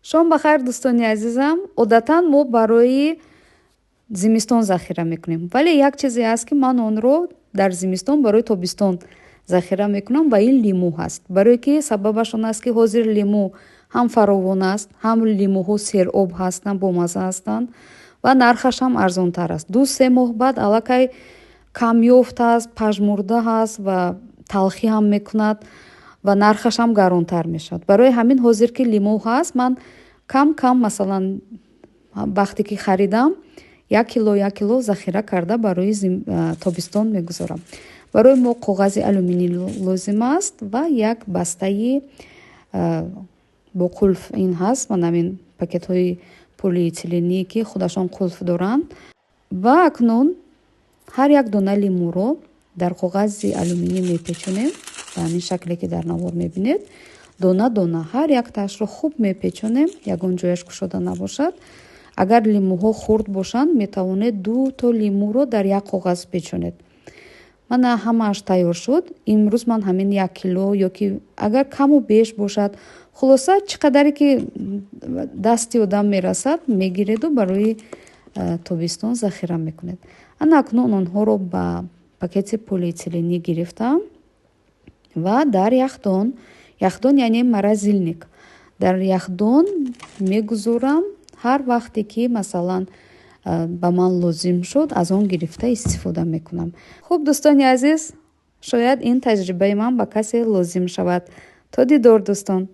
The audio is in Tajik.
Шом ба хайр, дӯстони азизам. Одатан мо барои зимистон захира мекунем, вале як чизе аст, ки ман онро дар зимистон барои тобистон захира мекунам, ва ин лимӯ ҳаст. Барое ки сабабаш он аст, ки ҳозир лимӯ ҳам фаровон аст, ҳам лимӯҳо сероб ҳастанд, бомазза ҳастанд ва нархаш ҳам арзонтар аст. 2-3 моҳ баъд аллакай камёфт аст, пажмурда ҳаст ва талхӣ ҳам мекунад ва нархаш ҳам гаронтар мешавад. Барои ҳамин ҳозир, ки лимӯ ҳаст, ман кам кам, масалан, вақте ки харидам, 1 кило, 1 кило захира карда барои тобистон мегузорам. Барои мо коғази алюминӣ лозим аст ва як бастаи бо қулф. Ин ҳаст, ман ҳамин пакетҳои полиэтиление, ки худашон қулф доранд. Ва акнун ҳар як дона лимӯро дар коғази алюминӣ мепечонем ба ҳамин шакле, ки дар навор мебинед. Дона дона ҳар яктаашро хуб мепечонем, ягон ҷояш кушода набошад. Агар лимӯҳо хурд бошанд, метавонед ду то лимӯро дар як коғаз печонед. Мана, ҳамааш тайёр шуд. Имрӯз ман ҳамин 1 кило ё ки агар каму беш бошад, хулоса, чӣ қадаре ки дасти одам мерасад, мегиреду барои тобистон захира мекунед. Ана акнун онҳоро ба пакети полиэтиленӣ гирифтам ва дар яхдон, яхдон яъне морозильник, дар яхдон мегузорам. Ҳар вақте ки, масалан, ба ман лозим шуд, аз он гирифта истифода мекунам. Хуб, дӯстони азиз, шояд ин таҷрибаи ман ба касе лозим шавад. То дидор, дӯстон.